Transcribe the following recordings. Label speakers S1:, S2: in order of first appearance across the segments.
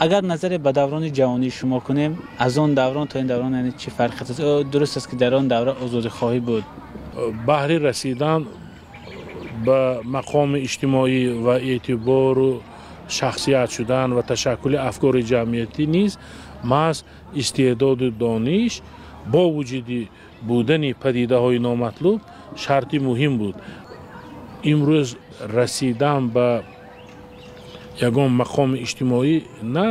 S1: Агар назаре ба даврони ҷавонии шумо кунем, аз он даврон то ин даврон яъне чӣ фарқ аст? Дуруст аст ки дар он давра озодихоҳӣ буд.
S2: Баҳри расидан ба мақоми иҷтимоӣ ва эътибору шахсият шудан ва ташаккули афкори ҷамъиятӣ низ маҳз истеъдоду дониш бо вуҷуди будани падидаҳои номатлуб шарти муҳим буд. Имрӯз расидан ба ягон мақоми иҷтимоӣ на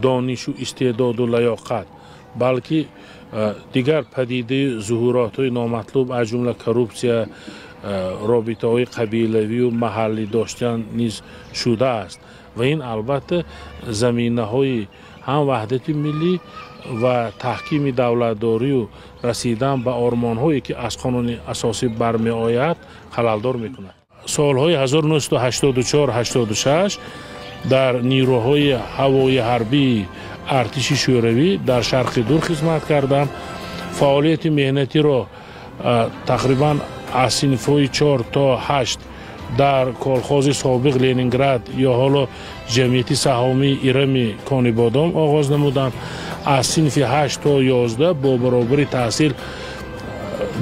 S2: донишу истеъдоду лаёқат, балки дигар падидаи зуҳуротҳои номатлуб аз ҷумла коррупсия, робитаҳои қабилавию маҳаллӣ доштан низ шудааст ва ин албатта заминаҳои ҳам ваҳдати миллӣ ва таҳкими давлатдорию расидан ба ормонҳое ки аз қонуни асосӣ бармеояд халалдор мекунад. Солҳои 1984-86 дар нирӯҳои ҳавои ҳарбии артиши Шӯравӣ дар Шарқи Дур хизмат кардам. Фаъолияти меҳнатиро тақрибан аз синфҳои 4 то 8 дар колхози собиқ Ленинград ё ҳоло ҷамъияти саҳомии Ирами Конибодом оғоз намудам. Аз синфи 8 то 11 бо баробари таҳсил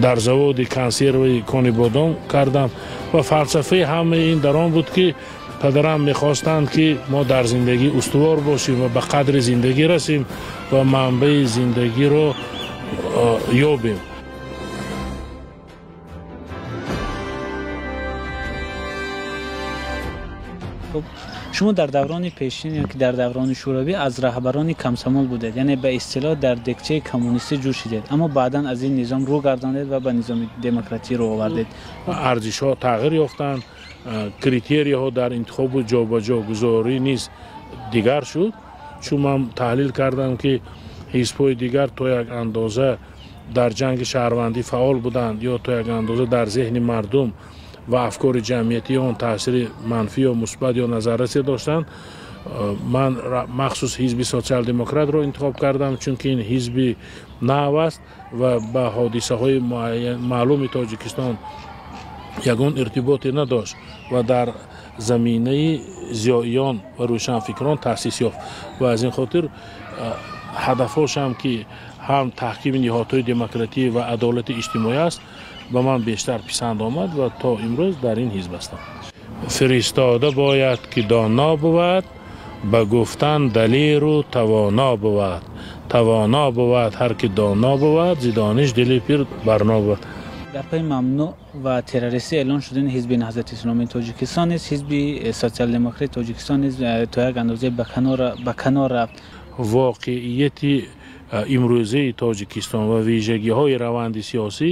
S2: дар заводи консерваи Конибодом кардам ва фалсафаи ҳамаи ин дар он буд ки падарам мехостанд ки мо дар зиндагӣ устувор бошем ва ба қадри зиндагӣ расем ва манбаи зиндагиро ёбем.
S1: Шумо дар даврони пешин ё ки дар даврони Шӯравӣ аз раҳбарони комсомол будед, яъне ба истилоҳ дар декчаи коммунистӣ ҷӯшидед, аммо баъдан аз ин низом рӯ гардондед ва ба низоми демократӣ рӯ овардед.
S2: Арзишҳо тағйир ёфтанд, критерияҳо дар интихобу ҷобаҷогузорӣ низ дигар шуд. Чун ман таҳлил кардам ки ҳизбҳои дигар то як андоза дар ҷанги шаҳрвандӣ фаъол буданд ё то як андоза дар зеҳни мардум ва афкори ҷамъиятии он таъсири манфӣ ё мусбат ё назаррасе доштанд, ман махсус ҳизби социал-демократро интихоб кардам, чунки ин ҳизби нав аст ва ба ҳодисаҳои маълуми Тоҷикистон ягон иртиботе надошт ва дар заминаи зиёиён ва рӯшанфикрон таъсис ёфт ва аз ин хотир ҳадафҳошам ки ҳам таҳкими ниҳодҳои демократӣ ва адолати иҷтимоӣ аст, ба ман бештар писанд омад ва то имрӯз дар ин ҳизб ҳастам. Фиристода бояд ки доно бувад, ба гуфтан далеру тавоно бувад. Тавоно бувад ҳар ки доно бувад, зи дониш дили пир барно бувад.
S1: Дар пайи мамнӯъ ва террористӣ эълон шудани ҳизби Наҳзати Исломии Тоҷикистон низ ҳизби социал-демократии Тоҷикистон низ то як андозе ба канор рафт.
S2: Воқеияти имрӯзаи Тоҷикистон ва вижагиҳои раванди сиёсӣ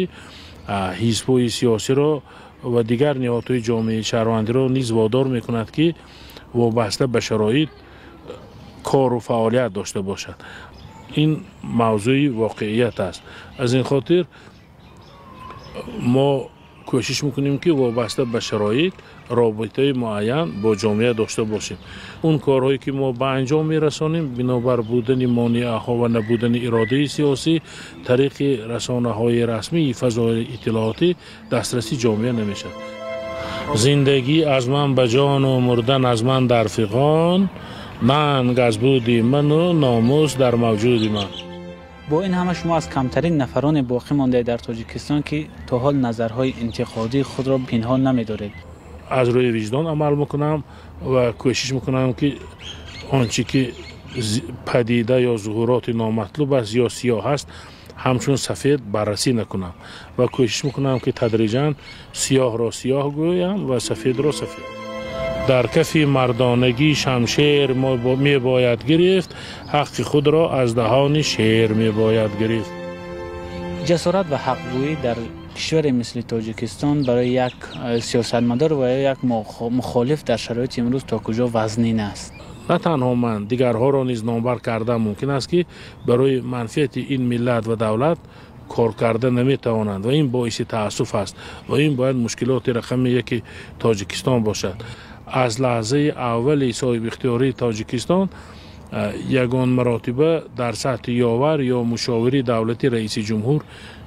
S2: ҳизбҳои сиёсиро ва дигар ниҳодҳои ҷомеаи шаҳрвандиро низ водор мекунад ки вобаста ба шароит кору фаъолият дошта бошад. Ин мавзӯи воқеият аст. Аз ин хотир мо кӯшиш мекунем ки вобаста ба шароит робитаи муайян бо ҷомеа дошта бошем. Он корҳое ки мо ба анҷом мерасонем, бинобар будани монеаҳо ва набудани иродаи сиёсӣ, тариқи расонаҳои расмии фазои иттилоотӣ дастраси ҷомеа намешавад. Зиндагӣ аз ман ба ҷону мурдан аз ман дар фиғон, нанг аз буди ману номус дар мавҷуди ман.
S1: Бо ин ҳама шумо аз камтарин нафароне боқӣ мондаед дар Тоҷикистон ки то ҳол назарҳои интиқодии худро пинҳон намедоред.
S2: Аз рӯи виҷдон амал мекунам ва кӯшиш мекунам ки он чӣ ки падида ё зуҳуроти номатлуб аст ё сиёҳ аст, ҳамчун сафед баррасӣ накунам ва кӯшиш мекунам ки тадриҷан сиёҳро сиёҳ гӯям ва сафедро сафед. Дар кафи мардонагӣ шамшер мебояд гирифт, ҳаққи худро аз даҳони шер мебояд гирифт.
S1: Ҷасорат ва ҳақгӯӣ дар кишваре мисли Тоҷикистон барои як сиёсатмадор ва ё як мухолиф дар шароити имрӯз то куҷо вазнин аст?
S2: На танҳо ман, дигарҳоро низ номбар кардан мумкин аст ки барои манфиати ин миллат ва давлат кор карда наметавонанд ва ин боиси таассуф аст ва ин бояд мушкилоти рақами яки Тоҷикистон бошад. Аз лаҳзаи аввали соҳибихтиёрии Тоҷикистон ягон маротиба дар сатҳи ёвар ё мушовири давлати раиси ҷумҳур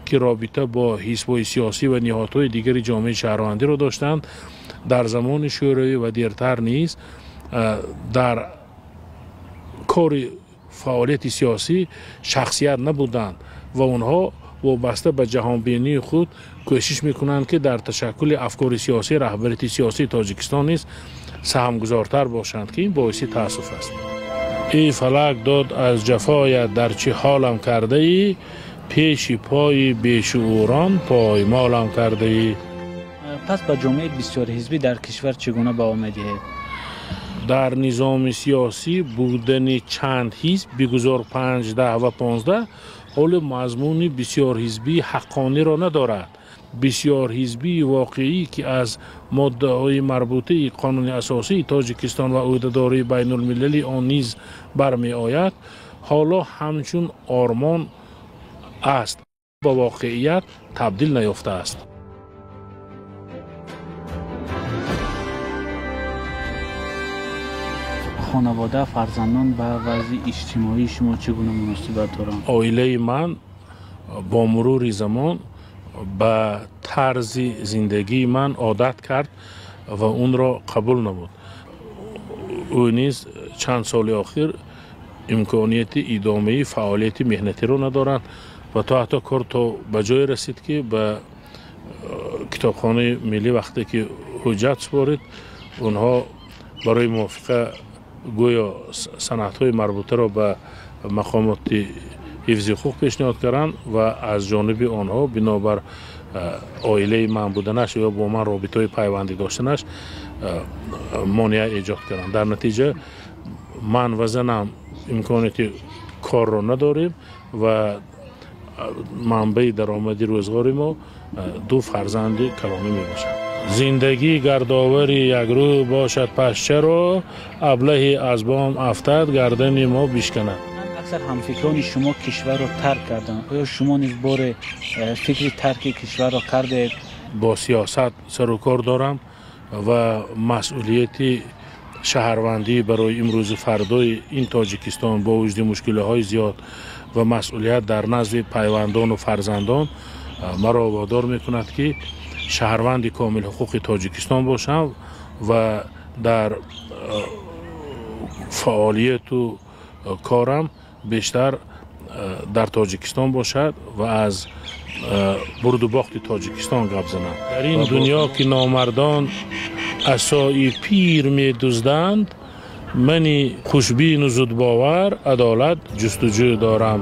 S2: ки робита бо ҳизбҳои сиёсӣ ва ниҳодҳои дигари ҷомеаи шаҳрвандиро доштанд, дар замони Шӯравӣ ва дертар низ дар кори фаъолияти сиёсӣ шахсият набуданд ва онҳо вобаста ба ҷаҳонбинии худ кӯшиш мекунанд, ки дар ташаккули афкори сиёсӣ, раҳбарияти сиёсии Тоҷикистон низ саҳмгузортар бошанд, ки ин боиси таассуф аст. Эй фалак дод аз ҷафоят дар чӣ ҳолам кардаӣ, пеши пои бешуурон поймолам кардаӣ.
S1: Пас ба ҷомеаи бисёрҳизбӣ дар кишвар чӣ гуна баҳо медиҳед?
S2: Дар низоми сиёсӣ будани чанд ҳизб, бигузор 5, 10 ва 15, ҳоло мазмуни бисёрҳизбии ҳаққониро надорад. Бисёрҳизбии воқеӣ, ки аз моддаҳои марбутаи қонуни асосии Тоҷикистон ва ӯҳдадории байнулмилалии он низ бармеояд, ҳоло ҳамчун ормон аст, ба воқеият табдил наёфтааст.
S1: Хонавода, фарзандон ба вазъи иҷтимоии шумо чӣ гуна муносибат доранд?
S2: Оилаи ман бо мурури замон ба тарзи зиндагии ман одат кард ва онро қабул намуд. Ӯ низ чанд соли охир имконияти идомаи фаъолияти меҳнатиро надоранд ва то ҳатто кор то ба ҷое расид, ки ба китобхонаи миллӣ вақте ки ҳуҷҷат супорид, онҳо барои мувофиқа гӯё санадҳои марбутаро ба мақомоти ҳифзи ҳуқуқ пешниҳод карданд ва аз ҷониби онҳо бинобар оилаи ман буданаш ё бо ман робитаҳои пайвандӣ доштанаш монеа эҷод карданд. Дар натиҷа ман ва занам имконияти корро надорем ва манбаи даромади рӯзғори мо ду фарзанди калонӣ мебошад. Зиндагӣ гардовари якрӯ бошад, пас чаро аблаҳе аз бом афтад, гардани мо бишканад?
S1: Аксар ҳамфикрони шумо кишварро тарк карданд. Оё шумо низ боре фикри тарки кишварро кардед?
S2: Бо сиёсат сарукор дорам ва масъулияти шаҳрвандӣ барои имрӯзу фардои ин Тоҷикистон бо вуҷуди мушкилиҳои зиёд ва масъулият дар назди пайвандону фарзандон маро водор мекунад, ки шаҳрванди комил ҳуқуқи Тоҷикистон бошам ва дар фаъолияту корам бештар дар Тоҷикистон бошад ва аз бурду бохти Тоҷикистон гап занам. Дар ин дунё ки номардон асои пир медузданд, мани хушбину зудбовар адолат ҷустуҷӯ дорам.